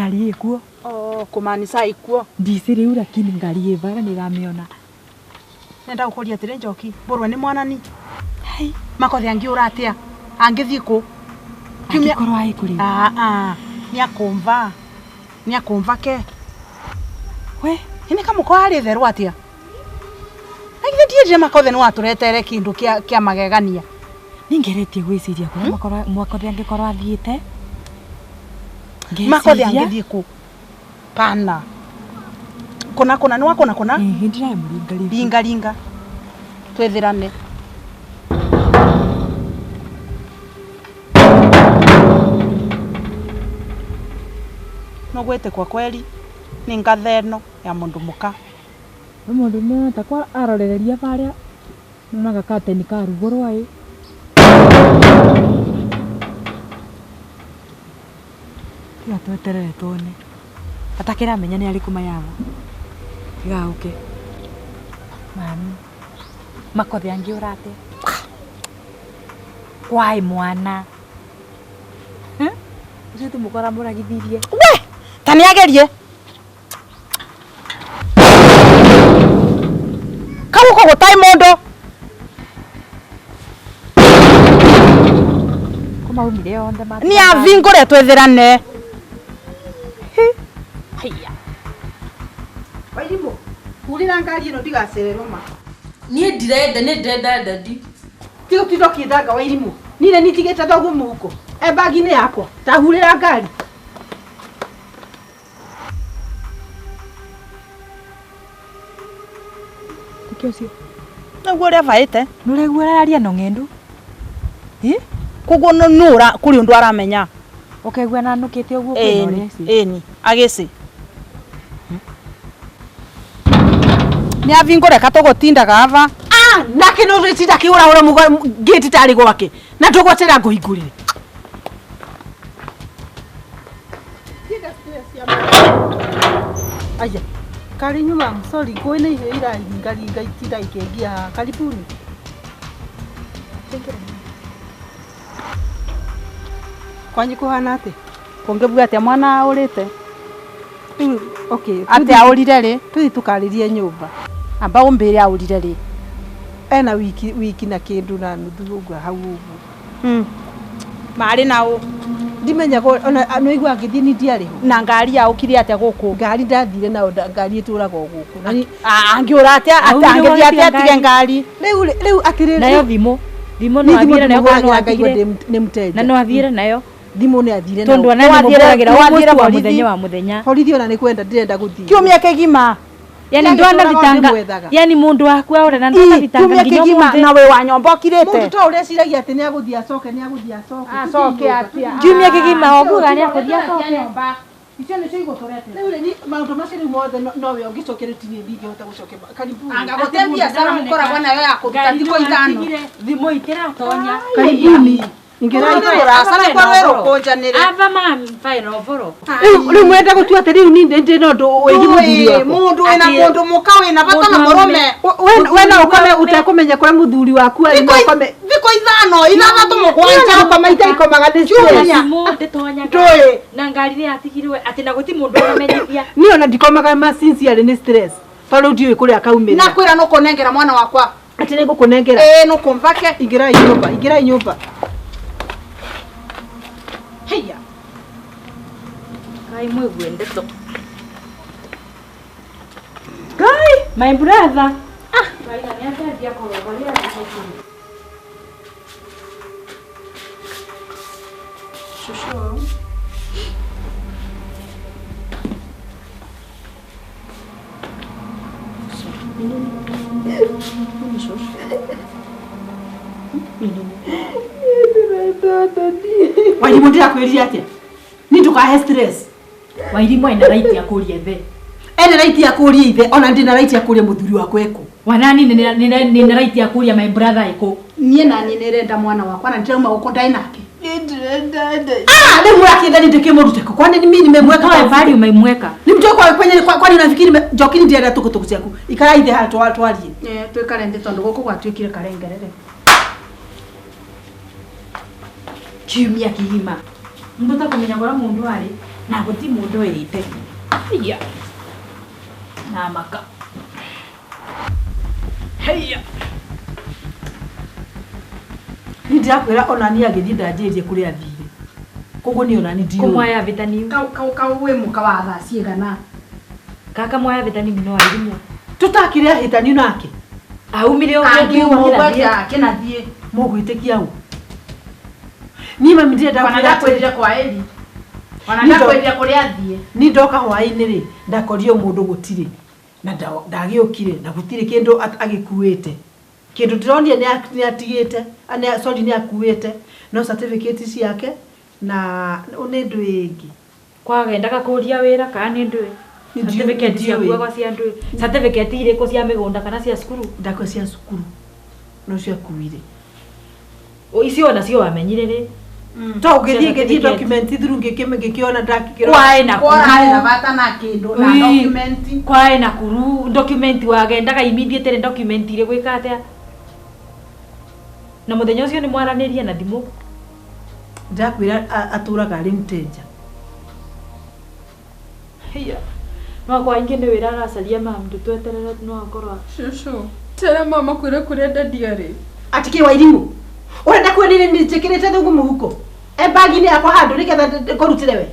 Ngari ikuo. Oh, kumaanisha ikuo. Ndisi riu lakini ngari ivara niramiona. Nenda gukuria atiri Njoki, mburwe ni mwanani. Hai, Makothe angiura atia? Angithii ku? Kiumia korwa ai kuri. Ah ah, ni akumva. Ni akumva ke. We, ini kamuko ari theru atia? Agithe ndiendire Makothe ni waturetere kindu kia magegania. Ningeretie gwiciria kuria Makothe angikorwo athiite. Makothe angithii ku? Pana. Kona kona ni wakona kona? Ndiramuringa ringa ringa. Twethirane. No gwete kwa kweli ni ngatheno ya mundu muka. Mundu no takwa arorereria baria nonaga kateni ka ruguru ai. Tiga tweterere tuone. Atakiramenya ni ariku mayabo. Tiga uke. Mami. Makothe angiura atia? Kwai mwana. Ucio tumukora muragithirie. We, ta niagerie. Kaguko gutai mundu. Kumaumire onthe ma. Ni avingure twethirane. Haiya. Wairimu, hurira ngari ino ndigacererwo ma. Ni ndirenda ni ndirenda dadi. Tigo tigo kithanga Wairimu. Nire nitigite thoguo muhuko. E bagi-inĩ yakwa. Ta hurira ngari. Tikio ucio. Naguo uria vaite. Nuraigua araria na ng'endu. Koguo nura kuri undu aramenya. Ukaigua na nukite uguo kwina uria eci. Ĩni, agici. Ni avingure katugutindaga ava. Ah, nake no ritinda kiura ura gate tari gwake. Na ndugwatira nguhingurire. Aya. Kari nyuma, sorry, kwina irio iraringaringa itinda ikengia. Karibuni. Kwanyu kuhana ati? Kungibuga atia mwana aurite? Okay, atia aurire ri? Tuthi tukaririe nyumba. Amba umbire aurire ri? Ena wiki na kindu na nuthu uguo hau uguo. Mari nao ndimenya ona no igua ngithii ni ndiari ho. Na ngari yaukire atia guku? Ngari ndathire nao ngari ituraga o guku. Angiura atia angithii atia atige ngari? Riu atiriri nayo thimu. Thimu no athire nayo kana no athire ni mteja. Na no athire nayo. Thimu ni athire nayo. Tondu ona ni muhuragira wathire borithi wa muthenya. Borithi ona ni kwenda ndirenda guthii. Kiumia kigima. Yani ndwana thitanga. Yani mundu waku aure na ndwana thitanga nginya umuthi. Na we wa nyomba okirite. Mundu to uria ciragia ati ni aguthii acoke ni aguthii acoke. Acoke atia. Kiumia kigima oguga ni aguthii acoke. Icio nicio iguturete. Riu ni maundu macio riu mothe no we ungicokeria tini ndingihota gucokia. Karibu. Anga gute biacara mukoragwo nayo ya kuruta thikũ ithano. Thimu itiratonya. Karibuni. Ava mami faino ovoro. Riu mwenda gutua ati riu ni ndi no ndu wigi muthuri wakwa. Mundu wina mundu muka wina bata na murume. We no ukome utakumenya kuria muthuri waku ari no ukome. Thikũ ithano ithathatu mugwanja ukoma itaikomaga ni stress. Ndui. Na ngari ni atigirwe ati na guti mundu uramenyithia. Ni ona ndikomaga ma sincerely ni stress. Tondu ndiui kuria kaumira. Na kwira no kunengera mwana wakwa. Ati ni ngukunengera. Eh no kumvake. Ingirai nyumba, ingirai nyumba. Heya. Kai mwigue ndeto. Kai, my brother. Ah, kai na niathia korogoria Shusho. Wairimu ndirakwirire atia? Ni ndukahe stress. Wairimu ena right ya kuria ithe. Ena right ya kuria ithe ona ndina right ya kuria muthuri wakwa eku. Wanani nina right ya kuria my brother eku. Nie na nie nirenda mwana wakwa na ndirauma guko ndai nake. Ah, leo murakienda ni ndikimurute ko. Kwani mimi nimemweka kwa value umemweka. Ni mtu kwa kwenye kwani unafikiri Njokini ndiye tukutuku ciaku. Ikara ithe ha twarie. Eh, twikare ndi tondu guku gwatuikire karengerere. Kiumia kigima. Mundu takumenya kora mundu ari Na guti mundu wite. Iya. Na maka. Heya. Ni ndirakwira ona ni agithii ndanjirie kuria athire. Koguo ni ona ni ndiũĩ. Kumwaya vitani. Kau kau kau wi muka wa thaa cigana. Kaka mwaya vitani no arimũ. Tutakire ahĩtani nake. Aumire ũguo akĩnathie. Mũgwĩtĩkia ũ? Niĩ mami ndirenda Ona ndakwĩrire kwa eri. Ona ndakwĩrire kũrĩa athiĩ. Ni ndoka hwaĩ-inĩ rĩ ndakorire mũndũ gũtirĩ na ndagĩũkire na gũtirĩ kĩndũ agĩkuĩte. Kĩndũ ndĩronire nĩ atigĩte, sorry nĩ akuĩte no certificate ciake na nĩ ndũ ĩngĩ. Kwagendaga kũria wĩra kana nĩ ndũ? Certificate ciakuagwo cia ndũ? Certificate irĩkũ cia mĩgũnda kana cia cukuru? Ndakwa cia cukuru no ciakuire. O icio nacio wamenyire rĩ? To ũgĩthiĩ ngĩthiĩ document through ngĩkĩona ndakĩkĩrwo. Kwaĩ na kuru. Kwarĩ na bata na kĩndũ na document. Kwaĩ na kuru document wagendaga immediately document irĩ gwĩka atĩa? Na mũthenya ũcio nĩ mwaranĩria na thimũ? Ndakwĩra atũraga arĩ mteja. Hiya. No kwa ingĩ nĩ wĩra aracaria mam ndũtweterere no akorwo. Shushu, tera mama kwĩra kũrĩa dadi arĩ. Atĩ kĩ Wairimũ? Ũrenda kwĩra nĩ njĩkĩrĩte thugu mũhuko? E bagi-inĩ yakwa handũ nĩgetha ngũrutĩre we?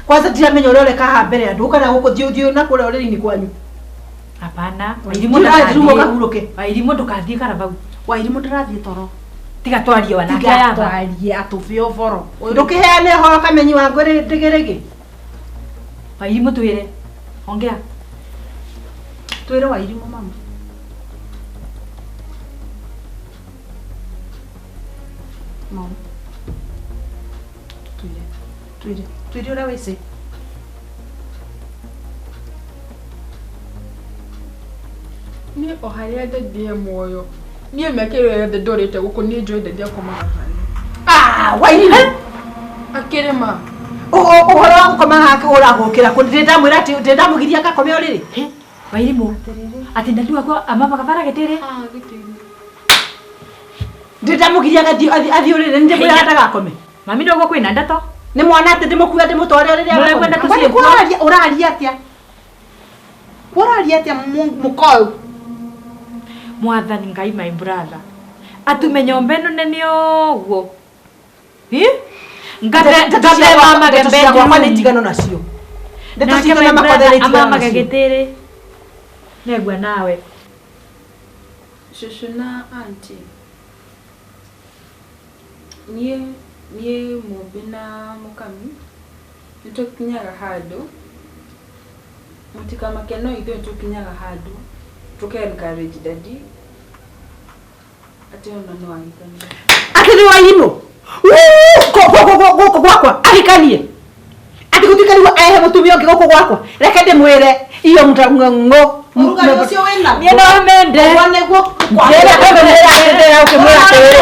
Kwanza ndiramenya ũrĩa ũreka haha mbere ya andũ kana gũkũ thiĩ na kũrĩa ũrĩrĩ-inĩ kwanyu. Hapana. Wairimũ ndũgathiĩ. Wairimũ ndũgathiĩ Karabau. Wairimũ ndĩrathiĩ toro. Tiga twarie wanake Tiga aya. Twarie atũbe ũboro. Ndũkĩheane ũhoro kamenyi wa ngũrĩ ndĩgĩrĩgĩ. Wairimũ twĩre. Ongea. Twĩre Wairimũ mama. Mama. Twĩre. Twĩre. Twĩre ũrĩa wĩcĩ. Niĩ o harĩa dadi e muoyo. Niĩ mĩaka ĩyo yothe ndũrĩte gũkũ niĩ njũĩ dadi akomaga harĩa. Ah, Wairimũ. Akĩrĩ ma. Ũhoro wa gũkoma hake ũragũkĩra kũ ndĩndamwĩra atĩ ndĩndamũgiria akakome ũrĩrĩ. Wairimũ. Atĩ dadi wakwa amamaga bara gĩtĩrĩ? Ah, gĩtĩrĩ. Ndĩndamũgiria athiĩ ũrĩrĩ nĩ ndĩmwĩraga ndagakome. Mami ndoguo kwĩna ndeto. Nĩ mwana atĩ ndĩmũkue ndĩmũtware ũrĩrĩ agakome. Kwani ũraria atĩa? Ũraria atĩa mũkoyũ? Mwathani Ngai my brother. Atume nyomba ĩno nene ũguo. Ĩ? Ngathe mama ndeto ciakwa nĩ ndigano nacio. Ndeto citũ na makothe nĩ ndigano amamaga nacio. gĩtĩrĩ. Negua nawe. Shushu na auntie. Niĩ niĩ Mũmbi na Mũkami nĩ tũkinyaga handũ mũtikamake no ithuĩ nĩ tũkinyaga handũ tũke encourage dadi atĩ ona no ahikanie. Atĩ nĩ Wairimũ? Gũkũ gwakwa ahikanie. Atĩ gũtuĩka rĩu ehe mũtumia ũngĩ gũkũ gwakwa. Reke ndĩmwĩre iyo mũtang'ong'o. Ũrugarĩ ũcio wĩnaguo. Niĩ no mende. Ũguo nĩguo Ndĩrenda ndĩrenda ũkĩmwĩra atĩrĩrĩ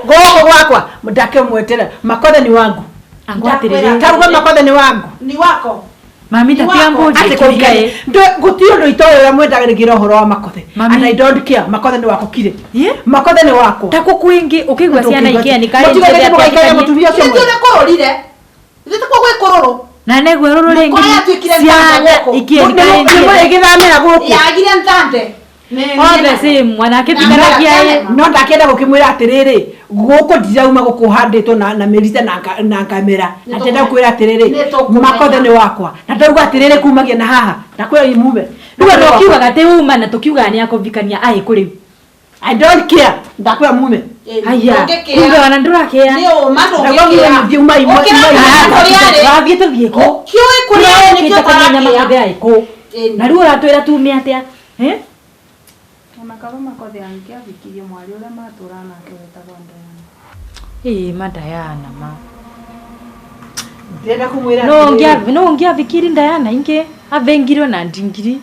gũkũ gwakwa ndakĩmwĩtĩra makothe ni wangu. Angwa atĩrĩrĩ. Taruga makothe ni wangu. Ni wako. Mami tatia mbũri. Atĩ kũhikania. Gũtirĩ ũndũ itoĩ ũrĩa mwendagĩrĩra ũhoro wa makothe. And I don't care. Makothe nĩ wakwa kire. Makothe nĩ wakwa. Ta kũ kwĩngĩ ũkĩigua ciana ikĩanĩka Mũtigagĩte mũgaikaria mũtumia ũcio. Ithuĩ nĩ kũrũrire. Ithuĩ tikuo gwĩ kũrũrũ. Na negua rũrũ rĩngĩ. Mũkoya atuĩkire ntande Ciana gũkũ. ikĩanĩka Nĩ mũrĩgĩthamĩra gũkũ. Yagire ntande. Othe same mwanake tigaragia ĩ. No ndakĩenda gũkĩmwĩra atĩrĩrĩ gũkũ ndirauma gũkũ handĩtwo na mĩrita na ngamĩra. Na ndĩrenda kwĩra atĩrĩrĩ makothe nĩ wakwa. Na ndauga atĩrĩrĩ kumagia na haha. Ndakwĩra mume. Rĩu andũ akiugaga atĩ uma na tũkiugaga nĩ akũvikania aĩ kũ rĩu. I don't care. Ndakwĩra mume. Haya. Kumbe ona ndũrakĩa. Nĩ ũma Ndaigua mume ndũngĩkĩa. mũthiĩ uma imwe. Ũkĩra kũrĩa arĩ. Wathiĩ tũthiĩ kũ? Ũkĩũĩ kũrĩa arĩ nĩkĩo kũmenya ũtarakĩa. makothe aĩ kũ. Na rĩu ũratwĩra tume atĩa? Eh? Ona kaba makothe angĩahikirie mwarĩ ũrĩa matũraga nake wetagwo Diana. Ĩ ma Diana ma. Ndĩrenda kũmwĩra No no ũngĩavikiri Diana ingĩ athengirwo na ndingiri.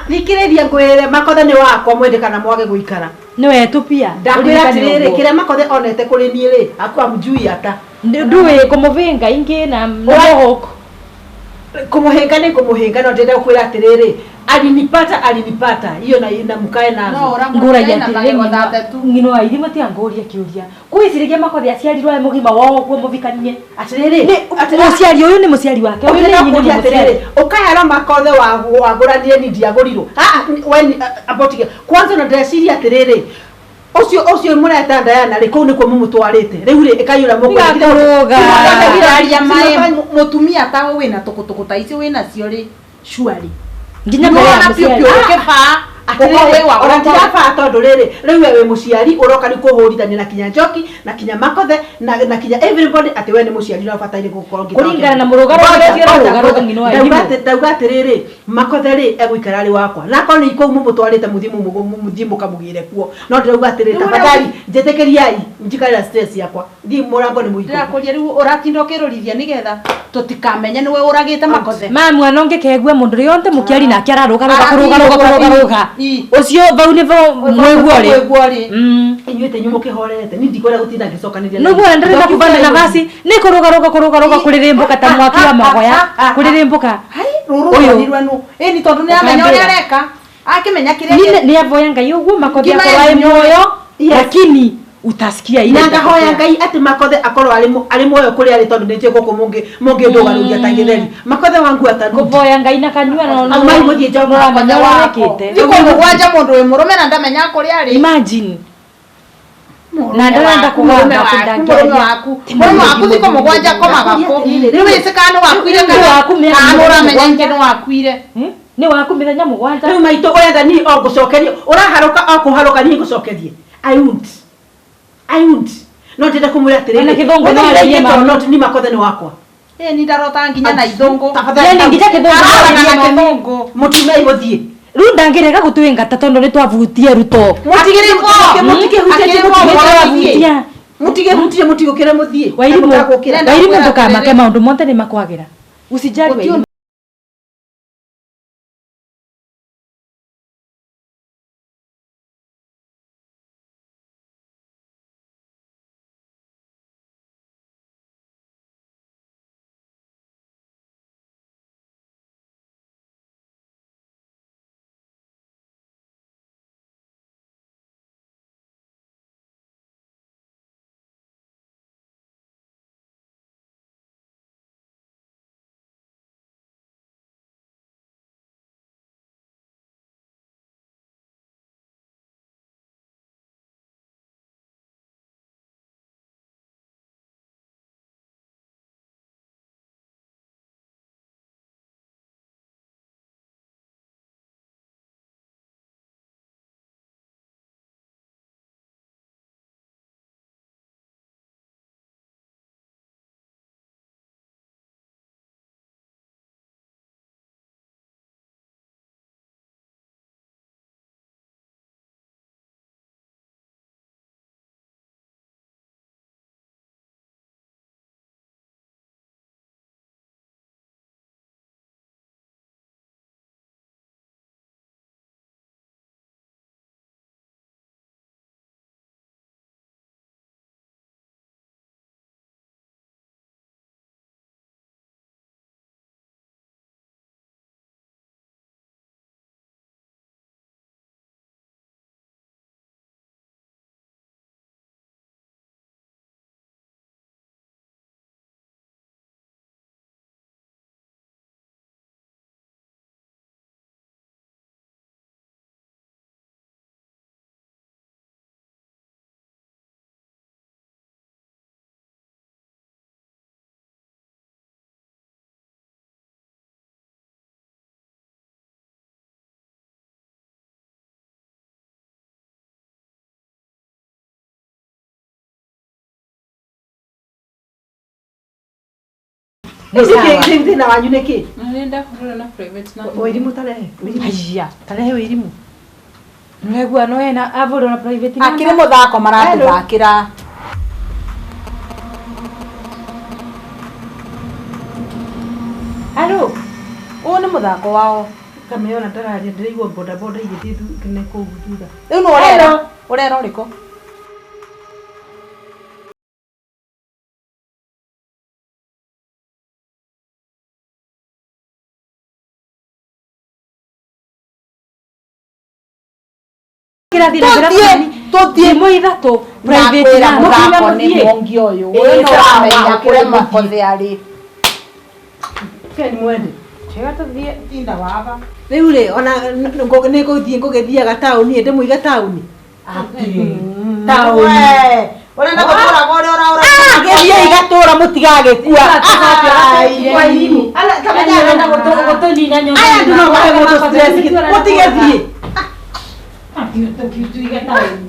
Thikĩrĩria ngwĩre makothe nĩ wakwa mwende kana mwage gũikara. Nĩ wetũpia. Ndakwĩra atĩrĩrĩ kĩrĩa makothe onete kũrĩ niĩ rĩ akwa mjui ata. Ndũĩ kũmũbĩnga ingĩ na mũhũko. Kũmũhĩnga nĩ kũmũhĩnga no ndĩrenda gũkwĩra atĩrĩrĩ Alinipata, alinipata hiyo na mkae nazo. No Ngũragia ũramũrire na atĩrĩrĩ, magego thathatũ. Ng'ino wa irimo tia ngũrie kĩũria. Kwĩciragia Makothe aciarirwo e mũgima wao ũguo mũthikanie. Atiriri, Mũciari ũyũ nĩ mũciari wake, ũyũ nĩ ũkĩenda nyina nĩ kũria mũciari. atiriri, ukayara Makothe wagũranire ni ndiagũrirwo. Ah, we abotige kwanza na ndeciria atiriri, ucio ucio mureta Diana ri kuu nikuo mumutwarite riu ri ikaiyura Nigakũrũga. Aria mae mutumia ta wina tukutuku ta icio wina cio ri surely. Nginya mbere ya Nĩwona piũ mũciari. piũ ũkĩbaa gũkorwo wĩ wa ona gwakwa. tirabaa tondu riri riu we wi muciari uroka ni kuhurithania na kinya Njoki na kinya Makothe na kinya everybody ati we ni muciari na ubataire gukorwo ngĩka Kũringana na mũrũgaro ũrĩa ũcio ũrarũgarũga ng'ino wa irimũ. Ndauga atiriri, Makothe ri egũikara arĩ wakwa na akorwo nĩ kũu mũmũtwarĩte mũthiĩ mũthiĩ mũkamũgĩre kuo, no ndĩrauga atĩrĩrĩ, tafadhali njĩtĩkĩriai njikarĩra stress yakwa, thiĩ mũrango nĩ mũingĩ. Ndĩrakũria rĩu ũratinda ũkĩrũrithia nĩgetha tũtikamenye nĩwe ũragĩte Makothe. Ma mwana ũngĩkegua mũndũ rĩonthe mũkĩari nake ararũgarũga Arathiĩ kũrũgarũga kũrũgarũga. Ii. Ũcio vau nĩvo mwĩguo rĩ. Mwĩguo rĩ. Inyuĩ ta inyuĩ mũkĩhorerete ni ndikwenda gũtinda ngĩcokanĩria na Nĩguo inyuĩ. ndĩrenda kũbanda nafasi nĩ kũrũgarũga kũrũgarũga kũrĩrĩmbũka ta mwaki wa magoya kũrĩrĩmbũka. Hai, rũrũ Ũyũ. ruonirwe nũ. Ĩni tondũ nĩ amenya ũrĩa Ũkambĩra. areka. Akĩmenya kĩrĩa Nĩ nĩ avoya Ngai ũguo Makothe Ngima akorwo ya arĩ muoyo Yes. lakini utasikia ile Na ngahoya Ngai atĩ Makothe akorwo arĩ muoyo kũrĩa arĩ tondũ nĩ njũĩ gũkũ mũngĩndũgarũria ta gĩtheri. Makothe wangu atarudi. Kũvoya Ngai na kanyua na Au mai mũthiĩ njoka. ũramenya ũrĩa wĩkĩte. Thikũ mũgwanja mũndũ wĩ mũrũme na ndamenya kũrĩa arĩ. Imagine. Na ndarenda Mũrũme kũgamba waku, atĩ mũrũme waku, mũrũme waku thikũ mũgwanja akomaga kũ. Rĩu wĩci kana nĩ wakuire Nĩ kana waku mĩaka kana nĩ ũramenya mũgwanja. ingĩ nĩ wakuire. Nĩ waku mĩthenya mũgwanja. Rĩu maitũ ũrenda niĩ o ngũcokerie, ũraharũka o kũharũka niĩ ngũcokerie. I won't. I won't. No ndĩrenda kũmwĩra atĩrĩrĩ, Ona kĩthũngũ whether no you like arĩrie it or mami. not, ni Makothe nĩ wakwa. Ĩ ni ndarota nginya na ithũngũ. Tafadhali, Yani nginya kĩthũngũ no Araraga arĩrie na mami. kĩthũngũ. Mũtumei mũthiĩ. Rĩu ndangĩrega gũtwĩngata tondũ nĩ twabutie Ruto. Mũtigĩhutie, Nĩ twabutia. mũtigĩhutie, mũtigũkĩre mũthiĩ. Wairimũ, Mũtagũkĩra. Wairimũ ndũkamake maũndũ mothe nĩ makwagĩra. Usijali Wairimũ. Nĩ sawa. Nĩkĩ thĩna wanyu nĩkĩ? Na nĩ ndahũrĩra na private number. Wairimũ tarehe. Wairimũ. Haiya. Tarehe Wairimũ. Nĩwaigua no ena avũrwo na private number. Akĩrĩ mũthako maratũthakĩra. Hello. Ũyũ nĩ mũthako wao. Kameyona ndararia ndĩraigua boda boda igĩthiĩ kũu thutha. Rĩu nĩ ũrera. Ũrera ũrĩkũ? Kĩrathiĩ na mbere Tũthiĩ, bũrũri. tũthiĩ. Thimũ ithatũ private Ndakwĩra na mũthako nĩ mũthiĩ. mwongi ũyũ. Ĩĩ, Ũyũ sawa, nĩũramenya kũrĩa mũthiĩ. Makothe arĩ. Keni mwende. Tiga tũthiĩ. Tinda waba. Rĩu rĩ ona nĩ ngũthiĩ ngũgĩthiaga taũni ĩ ndĩmũige taũni. Taũni. We, ũrenda gũtũraga ũrĩa ũraũra. Gĩthiĩ igatũra mũtigagĩkua. Wairimũ. Ala kamenya Arenda gũtũnina nyũmba. Aya andũ no mahe mũndũ stress mũtige thiĩ. Tũtige taũni.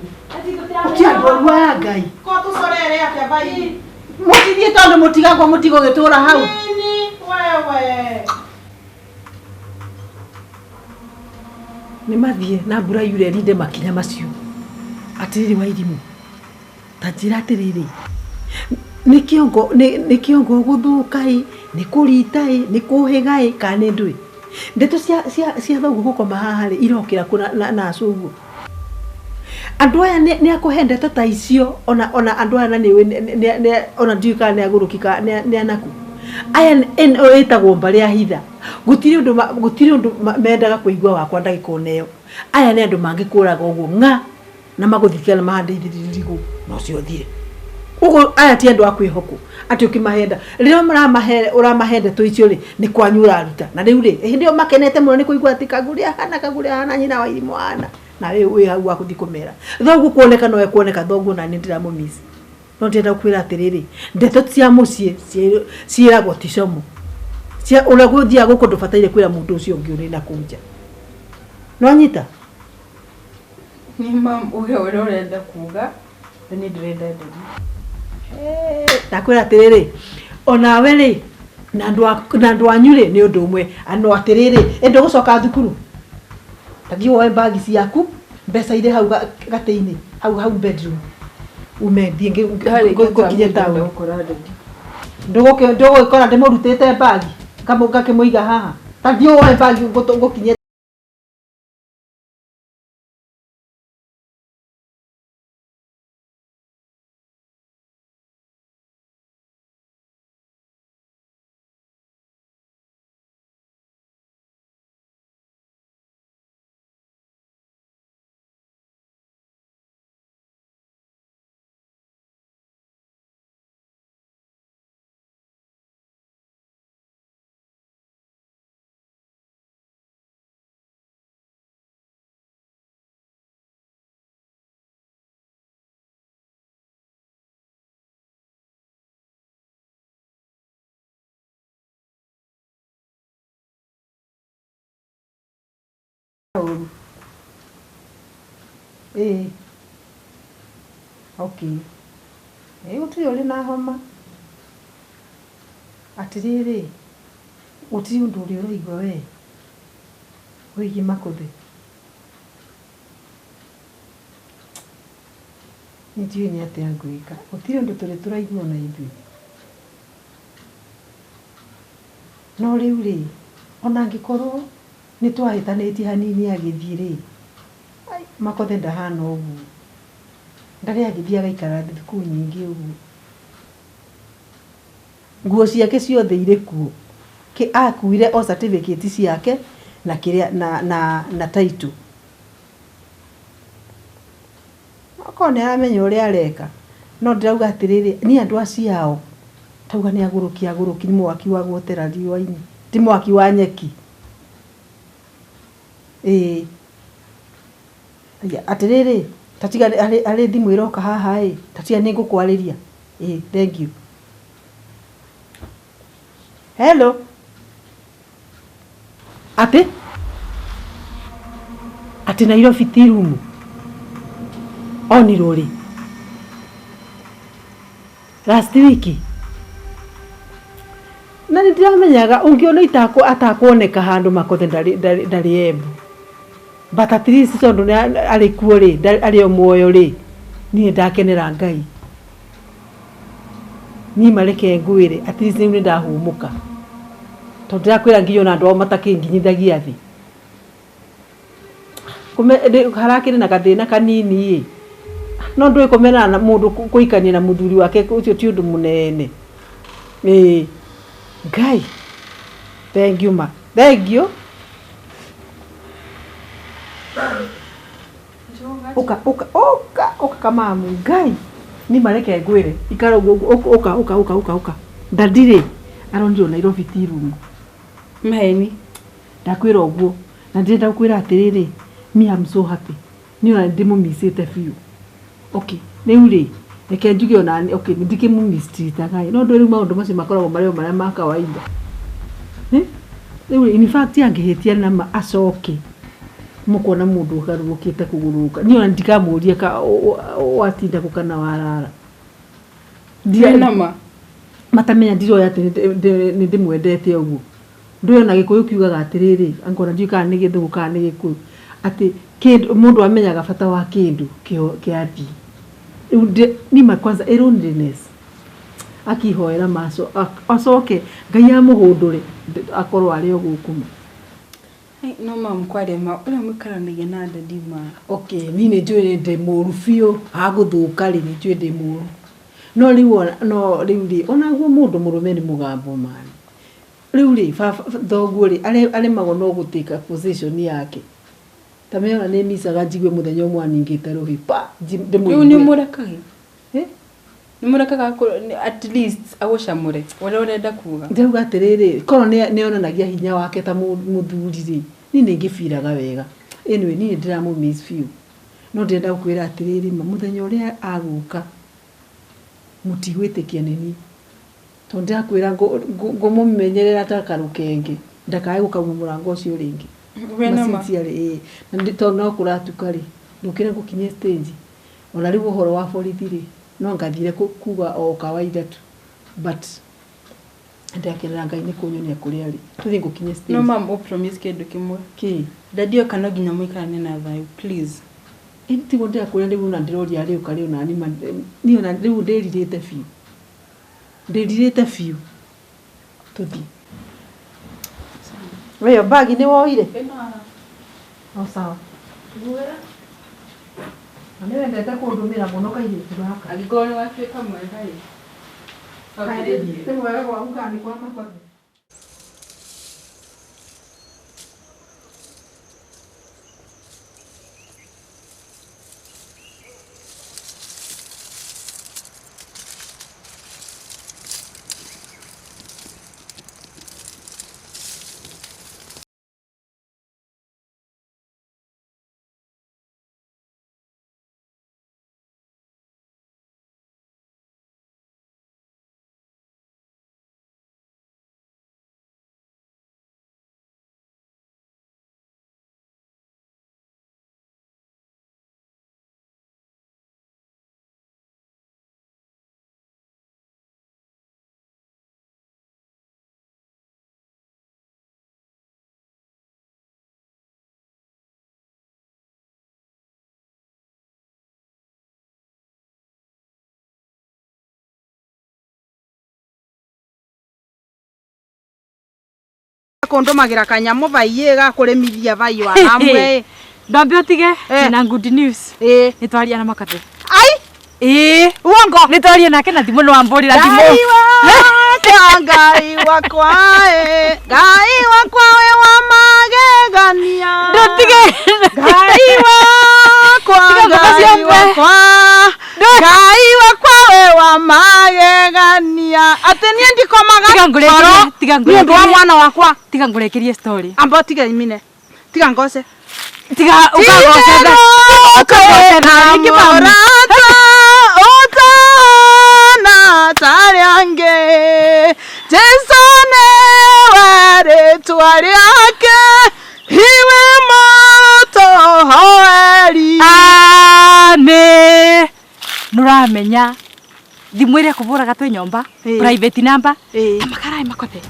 Ũkĩ andũ aru aya Ngai. Ko tũcorere atĩa bai? Mũtithiĩ tondũ mũtigakwa mũtigũgĩtũra hau. Nini wewe. Nĩ mathiĩ na mbura yure rinde makinya macio. Atĩrĩrĩ Wairimũ, ta njĩra atĩrĩrĩ, nĩ kĩongo nĩ kĩongo gũthũka ĩ, nĩ kũrita ĩ, nĩ kũhĩga ĩ, kana nĩ ndũĩ? Ndeto cia cia cia thoguo gũkoma haha rĩ, irokĩra kũ na acũguo? Andũ aya nĩ akũhe ndeto ta icio ona ona andũ aya na nĩ nĩ ona ndiũĩ kana nĩ agũrũki kana nĩ anaku. Aya ĩno ĩtagwo mbarĩ ya hitha. Gũtirĩ ũndũ gũtirĩ ũndũ mendaga kũigua wakwa ndagĩka ona ĩyo. Aya nĩ andũ mangĩkũraga ũguo ng'a na magũthike na mahande irigũ na ũcio ũthire. Ũguo aya ti andũ a kwĩhokwo atĩ ũkĩmahenda. Rĩrĩa ũramahe ũramahe ndeto icio rĩ, nĩ kwanyu ũraruta. Na rĩu rĩ, hĩndĩ ĩyo makenete mũno nĩ kũigua atĩ Kagũrĩ ahana, Kagũrĩ ahana, nyina wa irimũ ahana. Na we wĩ hau wa gũthiĩ kũmera. Thoguo kuoneka nowe kuoneka thoguo na nĩ ndĩramũmiss. No ndĩrenda gũkwĩra atĩrĩrĩ, ndeto cia mũciĩ ciĩragwo ti como. Cia ũrĩa gũthiaga gũkũ ndũbataire kwĩra mũndũ ũcio ũngĩ ũrĩ na kũu nja. Nĩwanyita? Nĩ mam uge ũrĩa ũrenda kuga na niĩ ndĩrenda nderi. Ndakwĩra atĩrĩrĩ, onawe rĩ, na andũ anyu rĩ, nĩ ũndũ ũmwe. No atĩrĩrĩ, ĩ ndũgũcoka thukuru? Ta thiĩ woe mbagi ciaku, mbeca irĩ hau gatĩ-inĩ, hau hau bedroom. Ume thiĩ ngũkinye taũni. Ndũgũgĩkora ndĩmũrutĩte mbagi, ngakĩmũiga haha. Ta thiĩ woe mbagi ngũkinye. Ĩĩ. Okay. Ĩĩ gũtirĩ ũrĩ na homa. Atĩrĩrĩ, gũtirĩ ũndũ ũrĩ ũraigua we wĩgiĩ Makũthĩ? Niĩ ndiũĩ nĩ atĩa ngwĩka. Gũtirĩ ũndũ tũrĩ tũraigua ona ithuĩ. No rĩu rĩ, ona angĩkorwo nĩ twahĩtanĩtie hanini agĩthiĩ rĩ, Makothe ndahana ũguo. Ndarĩ agĩthiĩ agaikara thukuru nyingĩ ũguo. Nguo ciake ciothe irĩ kuo. Akuire o certificate ciake na kĩrĩa na na na title. Okorwo nĩ aramenya ũrĩa areka. No ndĩrauga atĩrĩrĩ, niĩ andũ acio ao, tauga nĩ agũrũki agũrũki nĩ mwaki wa guotera riũa-inĩ, ti mwaki wa nyeki. Ĩĩ. Atĩrĩrĩ, ta tiga harĩ thimũ ĩroka haha ĩ, ta tiga nĩ ngũkwarĩria. Ĩĩ, thank you. Hello. Atĩ? Atĩ Nairobi ti rumu? Onirwo rĩ? Last week? Na nĩ ndĩramenyaga ũngĩona atakuoneka handũ Makothe ndarĩ Embu. But at least tondũ arĩ kuo rĩ, arĩ o muoyo rĩ, niĩ ndakenera Ngai. Niĩ mareke ngwĩre, at least rĩu nĩ ndahũmũka. Tondũ ndĩrakwĩra nginya ona andũ ao matakĩnginyithagia thĩ. Harakĩrĩ na gathĩna kanini ĩ. No ndũĩ kũmenana na mũndũ kũhikania na mũthuri wake ũcio ti ũndũ mũnene. Ĩĩ. Ngai. Thank you ma. Thank you. Njoga. Ũka ũka ũka ũka kamamu Ngai. Ni mareke ngwĩre. Ikara ũguo ũguo, ũka ũka ũka ũka ũka. Ndandirĩ aronirwo Nairobi tea room. Maheni. Ndakwĩra ũguo. Na ndĩrenda gũkwĩra atĩrĩrĩ, me I'm so happy. Niĩ ona nĩndĩmũmicĩte biũ. Okay, rĩu rĩ, reke njuge ona okay, ndikĩmũmistreataga ĩ, no ndũĩ rĩu maũndũ macio makoragwo marĩ o marĩa ma kawaida. Eh? Rĩu in fact angĩhĩtia nama acoke mũkona mũndũ ũgarũrũkĩte kũgũrũka. Niĩ ona ndikamũria ka watinda kũ kana warara. Nĩ nama. Matamenya ndiroĩ atĩ nĩ ndĩmwendete ũguo. Ndũĩ ona Gĩkũyũ kiugaga atĩrĩrĩ, angona ndiũĩ kana nĩ Gĩthũngũ kana nĩ Gĩkũyũ, atĩ kĩndũ mũndũ amenyaga bata wa kĩndũ kĩathiĩ. Rĩu nima kwanza ĩ loneliness. Akihoera maco acoke Ngai amũhũndũre akorwo arĩ o gũkũ ma. No mam kwaria ma ũrĩa mũikaranagia na daddy ma. Okay, niĩ nĩ njũĩ ndĩ mũru biũ, hagũthũka rĩ nĩ njũĩ ndĩ mũru. No rĩu no rĩu rĩ onaguo mũndũ mũrũme nĩ mũgambo man. Rĩu rĩ baba thoguo rĩ aremagwo no gũtĩka position yake. Ta menya ona nĩ micaga njigue mũthenya ũmwe aningĩte rũhĩ pa ndĩmũigue. Rĩu nĩ mũrekaga? Eh? Nĩ mũrekaga at least agũcamũre ũrĩa ũrenda kuga. Ndĩrauga atĩrĩrĩ, korwo nĩ onanagia hinya wake ta mũthuri rĩ, niĩ nĩ ingĩbiraga wega. Anyway, niĩ nĩ ndĩramũ miss biũ. No ndĩrenda gũkwĩra atĩrĩrĩ, mũthenya ũrĩa agũka mũtigwĩtĩkia nĩ niĩ. Tondũ ndĩrakwĩra ngũmũmenyerera ta karũkenge ndakae gũkauma mũrango ũcio rĩngĩ. We nama. Sincerely, ĩĩ. Na tondũ no kũratuka rĩ, ndũkĩre ngũkinyie stage. Ona rĩu ũhoro wa borithi rĩ, no ngathire kuga o kawaida tu. But ndĩrakenera Ngai nĩ kũnyonia kũrĩa arĩ. Tũthiĩ ngũkinyie stage. No mam ũ promise kĩndũ kĩmwe. Kĩ? Daddy oka no nginya mũikaranie na thayũ please. Ĩ tiguo ndĩrakwĩra rĩu ona ndĩroria arĩũka rĩ ona niĩ ona rĩu ndĩrirĩte biũ. Ndĩrirĩte biũ. Tũthiĩ. We yo bagi nĩ woire? O sawa. Na nĩ wendete kũndũmĩra mũno kairĩtu gaka. Angĩkorwo nĩ watuĩka mwega rĩ. Nĩ mwega gwaku kana nĩ kwa Makothe? Kũndũmagĩra kanyamũ vaiĩ ga kũrĩmithia vai wa hamwe. Ndambe ũtige Eh. na good news. Ĩĩ. Nĩ twaria na Makathe. Ai, Ĩĩ. uongo. Nĩ twaria nake na thimũ nĩ wambũrĩra thimũ. Ngai wakwa, Ngai wakwa, ĩ. Ngai wakwa wĩ wa magegania. Ndũtige. Ngai wakwa, Tiga ngoma Ngai ciambe. wakwa, Ngai wakwa wĩ wa magegania. Atĩ niĩ ndikomaga Tiga ngũrĩkĩrie, toro tiga nĩ ũndũ wa ngũrĩkĩrie. mwana wakwa. Tiga ngũrĩkĩrie story. Amba ũtige imine. Tiga ngoce. Tiga ũkagocetha. Ũkagocetha rĩngĩ mamu. Mũrata ũtana tarĩ angĩ Jesũ nĩwe rĩtwa rĩake iwe mũtũhoeri. Ame. Nũramenya thimũ ĩrĩa kũbũraga twĩ nyũmba Ĩĩ. private number Ĩĩ. ta makaraĩ Makothe.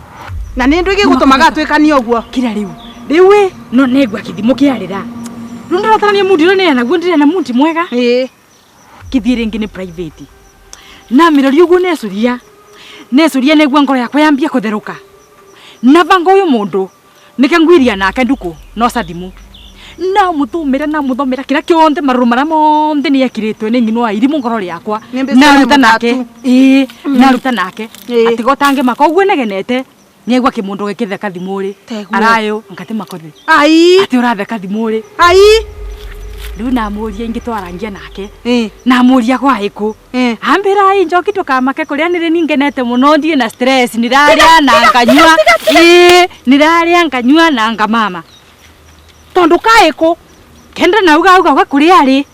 Na nĩ ndũ gĩgũtũmaga atuĩkanie ũguo. Kira rĩu rĩu ĩ no nĩngua kĩthimo kĩarĩra rĩu ndĩratarania mundi ũrĩa nĩ naguo ndĩrĩ na mundi mwega Ĩĩ. kĩthiĩ rĩngĩ nĩ private na mĩrori ũguo necuria necuria nĩguo ngoro yakwa yambie kũtherũka na banga ũyũ mũndũ nĩke ngwiria nake nduku no ca thimũ na mũthũmĩra na mũthomera kĩrĩa kĩonthe marũrũ marĩa monthe nĩ ekĩrĩtwe nĩ nyina wa irimũ ngoro rĩakwa Nĩ mbeca naruta nĩ nake mũtatu. ĩĩ naruta nake Ĩĩ. atiga ũtangĩmaka ũguo negenete nĩaigua kĩmũndũ gĩkĩtheka thimũ rĩ Tegue. arayũ ngati Makothe Ai. atĩ ũratheka thimũ rĩ Ai. Riu namuria ingi twarangia nake. Eh. Namuria kwa iku. Eh. Ambira ai njoki tukamake kuria niri ningenete muno ndie na stress niraria na nganyua. Ii niraria nganyua na ngamama. Tondu kaiku Kenda na uga uga uga kuria ari.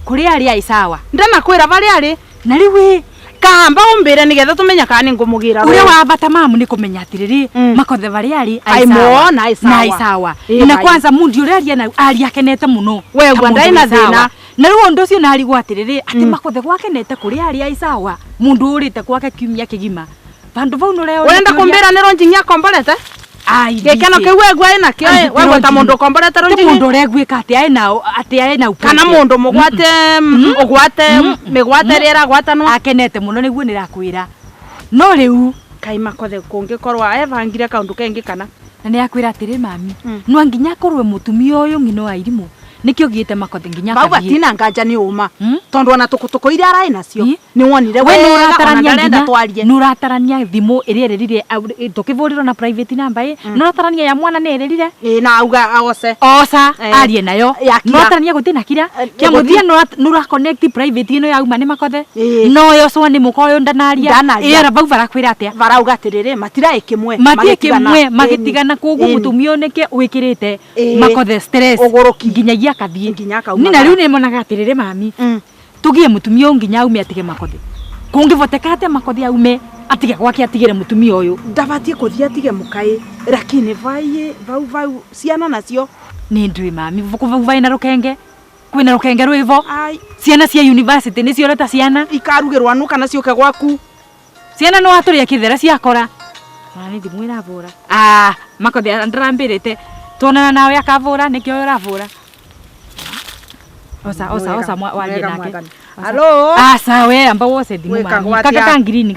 Kuria ari ai sawa. Ndanakwira varia ari. Na riu Kamba umbire nigetha tumenya kana ningumugira. Uria wa bata mamu ni kumenya atiriri Mm. makothe varia ari Ai muona, ai sawa. Na ai sawa. Ĩ, Na ai. kwanza mundi uria aria na ari akenete muno. We, Ta gwa mundu ndai na wĩ sawa. thĩna. Na riu undu ucio narigwo atiriri ati makothe gwakenete kuria ari ai sawa. Mundu urite gwake kiumia kigima. Vandu vau nureo. Urenda kumbira ni ronjingi akomborete? Ai. Gikeno kiu wegua ina kio Ai, wegua ta Ronjingi. mundu ukomborete Ti ronjingi. mundu uregwika ati ai na ati ai na Kana mundu mugwate ugwate migwate rira gwatanwa. akenete muno niguo nirakwira. No riu Kai makothe kungikorwa evangire kaundu kengi kana. Na nä akwä ra atä rä mami no nginya akorwe må tumia å yå ng'ino wa irimå nä kä å gä te makothe nginya Bau akathiĩ. atina nganja ni uma. Mm. Tondu ona tukutuku iria arai nacio. Ĩ. Ni wonire We nä wega ona ũratarania ndarenda nginya twarie. nä å ratarania thimå ä rä a ärärire tå kä vå rä rwo na private number ä nä å ratarania ya mwana nä ärärire Ĩ na auga aoce. oca Eh. arie nayo Ya kira. nä ũratarania gå na kira Eh, kä må gũtirĩ. thia nä å connect private ä no yauma nä makothe Ĩ. no yocwo nä må ka å yå ndanaria Ndanaria. ä ona vau varakwä ra atä a Varauga atiriri matirai kimwe. matie kimwe magitigana koguo Ĩni. mutumia nike wikirite Ĩ. makothe stress Ũgũrũki. nginyagia akathie Nginya akauma ni na riu bara. ni monaga atiriri mami Mm. tugie mutumia ũyũ nginya aume atige makothe kungivoteka atia makothe aume atige gwake atigire mutumia uyu Ndabatie kuthie atige mukai lakini vai vau vau ciana nacio ni ndui mami vau vai na rukenge kwina rukenge rwivo ai ciana cia university ni cioreta ciana ikarugirwa nu kana ciuke gwaku ciana no aturia kithera ciakora ona ni thimu iravura ah makothe ndirambirite tuonana nawe akavura nikio uravura osa osa osa warie nake Halo aca we amba wose thimu Wĩkagwo mami atĩa? kaka ka ngirini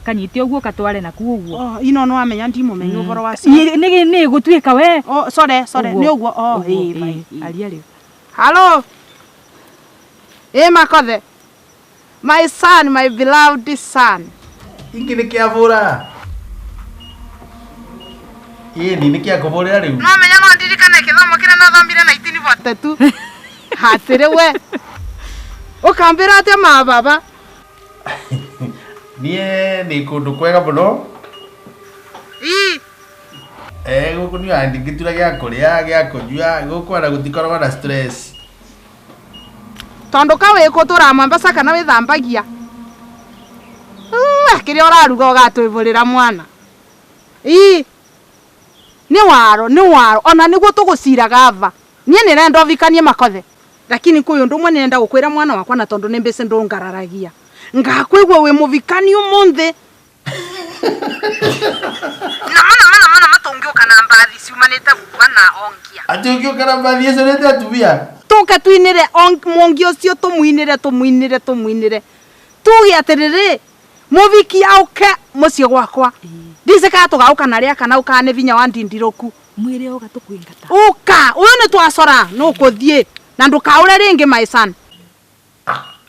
kanyite uguo katware nakuo uguo Oh, ino no amenya ndimumenya ũhoro wacio nä nä gå tuä ka we Oh, sorry sorry Ũguo. nĩ ũguo oh Ũguo, ĩ ĩ, bai ĩ. aria rĩu Halo ĩ makothe my son my beloved son Ingi nä kä avå ra ä ni nä kä akå vå rä ra rä u no menya no ndirikane gĩthomo kĩrĩa nathomire 1942 hatĩrĩ we ũkambĩra atĩa ma baba niä nä kå ndå kwega må no ii gå kå nä ndingä tura gä a kå rä a gä a kå nyua gå kå ona gå tikoragwo na stress tondu ka wĩ kũ Mombasa kana wĩthambagia kĩrĩa ũraruga ũgatwĩvũrĩra mwana ii nĩ waro nĩ waro ona nĩguo tũgũciraga va niĩ nĩrenda ũvikanie makothe lakini kwĩ ũndũ ũmwe nĩrenda gũkwĩra mwana wakwa na tondũ nĩ mbĩcĩ ndũngararagia ngakwĩgua wĩ mũvikani ũmũthĩ na mana mana mana matũngĩũka na mbathi ciumanĩte guka na ongia atä å ngä å kana mbathi ä corete atumia tuke twinire mwongi ucio tumuinire tumuinire tumuinire tuge atiriri muviki auke mucii gwakwa ndice kana tugauka na ria kana ukaa ni vinya wa ndindiruku mwä re oga tå kwingata uka uyu ni twacora nukuthie na ndukaure ringi my son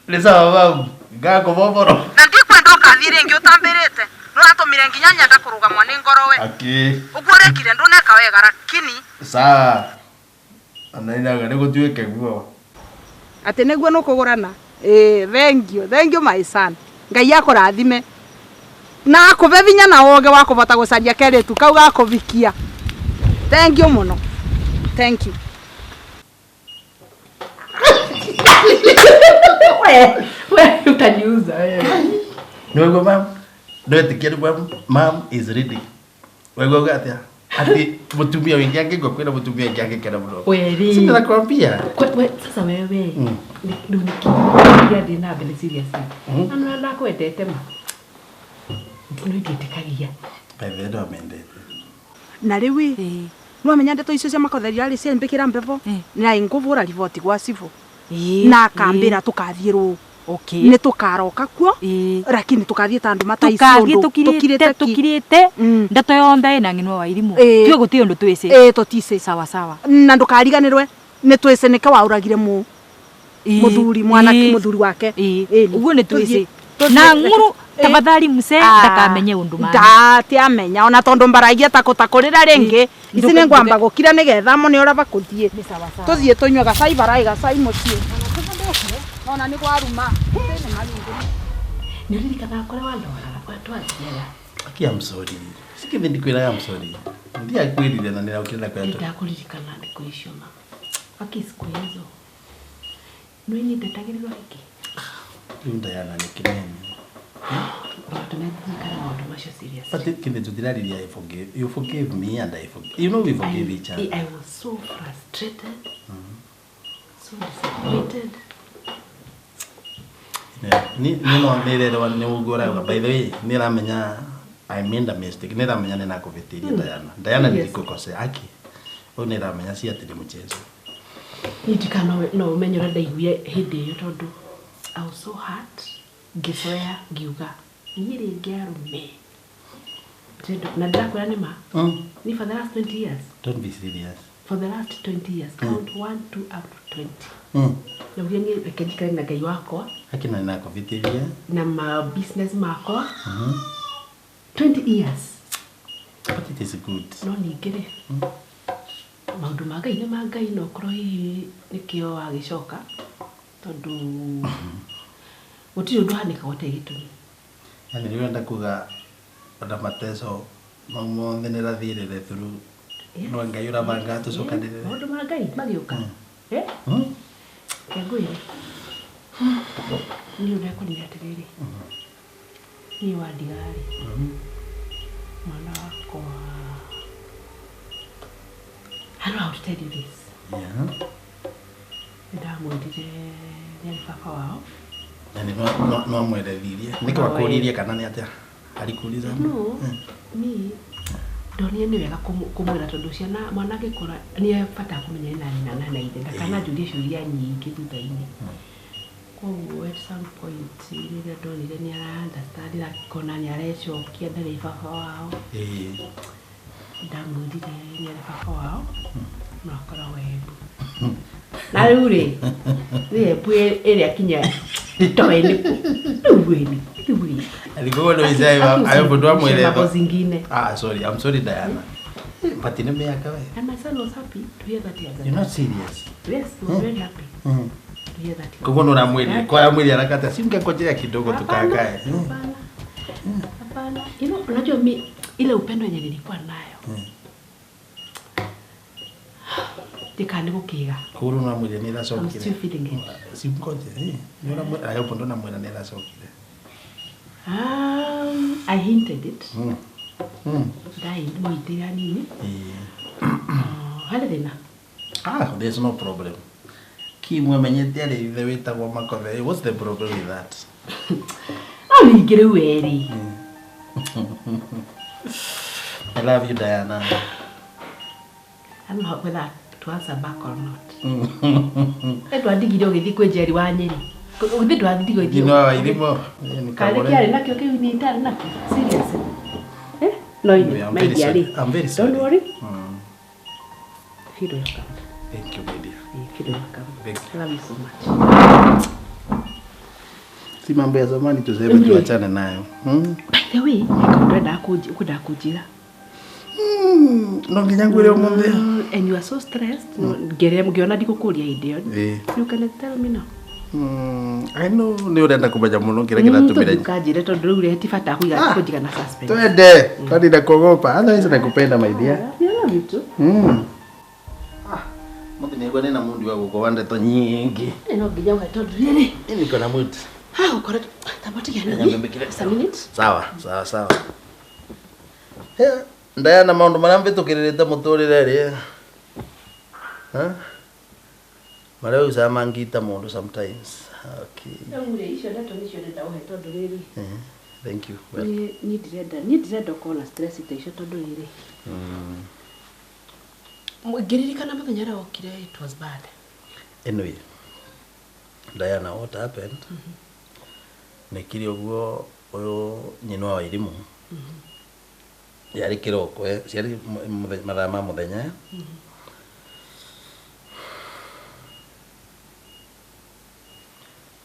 nä sawa mau ngakå bomboro na ndikwenda ukathie ringi utambirite nuratumire nginya nyenda kurugamwa ni ngoro we akä uguo urekire nduneka wega lakini sawa ona inauga nä gå tuä ke guo atä nä guo nä kå gå rana thank you thank you my son ngai akårathime na akå vinya na oge wa kå hota gå caria keretu kau gakå vikia thank you må no thank you We utaniuza wewe. nä waigua mam no ä tä kia mam is ready waigua uga atä atä må tumia wä ngä angä ngwa kwä na må tumia wä ngä angä kena må no Weri. sinakwambia We, sasa wewe rĩu nĩkĩ kĩrathiĩ na mbere seriously na nĩ ndakwendete ma no ndiĩtĩkagia bethe ndo amendete na rä u nä wamenya ndeto icio cia makotheria rä ciambä kä ra mbevo na ngå vå ra riboti gwa cibå na akambä ra tå kathiä rå nä tå karoka kuo lakini tå kathiä ta andå tukathiä mataicå tå kirä te ndeto yonthe ä na ng'inwa wa irimå tuä gå tä å ndå twä cä tå ticä sawa sawa na ndå kariganä rwe nä twä cä nä ke wauragire må Ĩ, muthuri mwanake ĩ. muthuri wake Ĩ, Ĩni. ũguo nĩ Tũthiĩ, twĩcĩ na ng'ũrũ Tafadhali mse ndakamenye undu mami. Ndatiamenya ona tondu mbaragia takutakurira ringi. Ici nĩ ngwamba gũkira nĩgetha mo nĩ ũraba kũthiĩ. Tũthiĩ tũnyue gacai barai gacai mũciĩ. Ona nĩ kwaruma. Nĩ ũririkanaga kũrĩa wandwaraga kũrĩa twathiaga. Aki I'm sorry. Sikithi ndikwĩraga I'm sorry. Ndiakwĩrire na nĩraukire na kwĩra. Ndakũririkana thikũ icio ma. Aki siku hizo. Nĩ ndetagĩrĩrwo hiki. Rĩu Diana nĩ kĩnene. But I forgive you, forgive me and I forgive you. Know we forgive each other. I was so frustrated, so disappointed. By the way, I made a mistake. Diana. Diana nilikukosea aki. Niramenya si ati ni mchezo. No umenye ũrĩa ndaiguire hĩndĩ ĩyo tondũ I was so hurt. Ngicoya ngiuga niĩ rĩngĩ arũme na ndĩrakwĩra nĩ ma ni for the last 20 years. Don't be serious. For the last 20 years, count 1 2 up to 20. Naugire niĩ reke njikare na Ngai wakwa akina ninakũvĩtĩria na ma business makwa 20 years. But it is good. No ningĩ rĩ maũndũ ma Ngai nĩ ma Ngai no ũkorwo hihi nĩkĩo wagĩcoka tondũ gũtirĩ ũndũ ũhanĩkaga ũtarĩ gĩtũmi. Yani rĩu ũrenda kuga ona mateso mau mothe nĩrathirĩre through no Ngai ũrabanga tũcokanĩrĩre. Maũndũ ma Ngai magĩũka. Reke ngwĩre niĩ ũrekorire atĩrĩrĩ niĩ wandiga-rĩ mwana wakwa I don't know how to tell you this. Nĩndamwĩrire nĩ arĩ baba wao. Yani no mwerethirie nĩkĩ wakũririe kana nĩ atĩa alikuuliza? No, ni ndonire nĩ wega kũmwĩra tondũ ciana mwana angĩkũra nĩ abata kũmenya ena nyina na na ithe ndakananjũrie ciũria nyingĩ thutha-inĩ. Koguo at some point rĩrĩa ndonire nĩ ara understand na akona nĩ arecokia ndarĩ baba wao. Ndamwĩrire nĩ arĩ baba wao no akoragwo Embu. Na rĩu rĩ nĩ Embu ĩrĩa kinya ndoĩ nĩ kũ rĩu rĩ Alikuwa ndo izai ayo ndo amweleza zingine. Ah, sorry, I'm sorry Diana. But ni miaka we. And my son was happy to hear that he has. You're not serious. Yes, he was very happy to hear that. Kwa hiyo unamweli, kwa amweli harakati si mngekojea kidogo tukakae. Hapana. Hapana. You know, unajua mimi ile upendo yenye nilikuwa nayo. Ndikani gukiga. Kuru unamweli ni rasokire. I'm still feeling it. Si mkoje, eh. Ni unamweli ayo ndo namweli ni rasokire. I hinted it. Ndai nini? Hali thina. Ah, there's no problem. Kimwe menyete ari ithe witagwo Makothe. What's the problem with that? No ningĩ rĩu werĩ. I love you, Diana. I don't know whether to answer back or not. Ndwandigire ũgĩthiĩ kwĩ Njeri wa Nyeri. Ũgĩthiĩ ndwandigire ũgĩthiĩ. Nyina wa Irimo. Karĩ kĩarĩ nakĩo kĩu nĩ itarĩ nakĩo. Serious. Eh? No, my dear. I'm very sorry. Don't worry. Feel welcome. Thank you, my dear. Feel welcome. Thank you. I love you so much. Si mambo ya zamani tuseme tuachane nayo. By the way, ndakunda kujira. No nginya ngwire umuthi. And you are so stressed. Ngere ngiona ndikukuria hindi iyo. You can tell me now. I know ni urenda kumenya muno kira kiratumira. Ndukanjire tondu riu ri bata kuiga kunjiga na suspense. Twende, kwani nakuogopa. Otherwise nakupenda my dear. I love you too. Ah, muthi nigwa nina mundu wa gukorwa ndeto nyingi. No nginya uhe tondu riri. Niko na mood. Ah, ukore tamatiga nini? Just a minute. Sawa, sawa, sawa. Ndayana maundu maria mbitukirite muturire ri. Ha? Maria usa mangita mundu sometimes. Okay. Rĩu icio ndeto nicio ndenda uhe tondu riri. Thank you. Well. Ni ndirenda ukorwo na stress ta icio tondu riri. Ngĩririkana mũthenya ũrĩa wokire it was bad. Anyway, Diana, what happened? Nekiri ũguo ũyũ nyina wa Wairimu. Yarĩ kĩroko, ciarĩ mathaa ma mũthenya.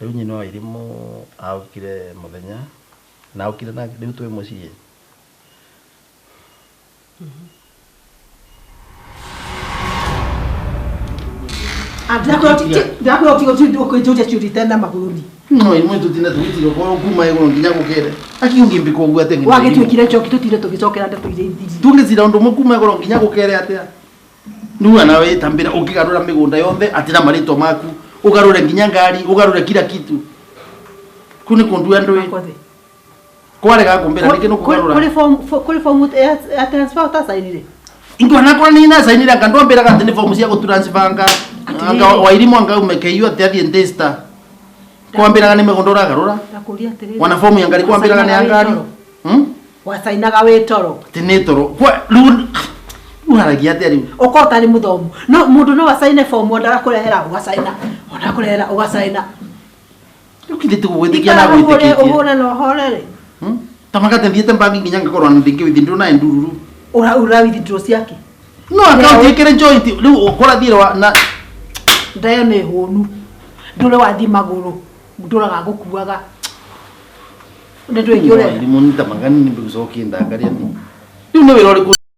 Rĩu nyina wa Wairimu aukire mũthenya Na ukire na riu twi mucii. Ndakwĩra ũtige ũkĩnjũria ciũria itarĩ na magũrũ ni. No imwe tutinde tugitire ũkorwo kuma igũrũ nginya gũkere. Akiungimbika ũguo atĩa nginya Wagĩtuĩkire njoki tũtinde tũgĩcokera ndeto iria ithirire. Tungĩcira ũndũ ũmwe kuma igũrũ nginya gũkere atĩa? Nuga nawe tambira ũkĩgarũra mĩgũnda yothe atĩ na marĩtwa maku ũgarũre nginya ngari ũgarũre kila kitu. Kũ nĩ kũndua ndũĩ Makothe. kwarega kũmbĩra nĩkĩ nũkũgarũra. Kũrĩ form kũrĩ form ya transfer ũtacainire. Ingwa nakora nĩ nacainire anga ndwambĩraga atĩ nĩ fomu cia gũtransfer anga anga Wairimu anga ume KU atĩ athiĩ Daystar. Kwambĩraga nĩ mĩgũnda ũragarũra. Ndakũria atĩrĩrĩ. Wana fomu ya ngari kwambĩraga nĩ ya ngari. Wacainaga wĩ toro. Atĩ nĩ toro. Kwa rĩu ũharagia atĩa rĩu? Ũkorwo ũtarĩ mũthomu. No mũndũ no acaine form o ndagakũrehera ũgacaina. O ndagakũrehera ũgacaina. Rĩu kithĩ ti gũgwĩtĩkia na Ikara ũhũre gwĩtĩkĩtie. ũhũre na ũhorere. Tamagate thiĩte mbangi nginya ngakorwo na ndingĩ withdraw na ndururu. Ũra ũra withdraw ciake. No account ĩkĩrĩ joint rĩu ũkora thiĩrĩ wa na Ndayo nĩ hũnu. Ndũre wathiĩ magũrũ. Ndũraga gũkuaga. Nĩ ndũĩ kĩ ũrenda. Wairimu nĩ tamagani nĩ mbĩgũcokie ndakaria ni. Rĩu nĩ wĩra ũrĩkũ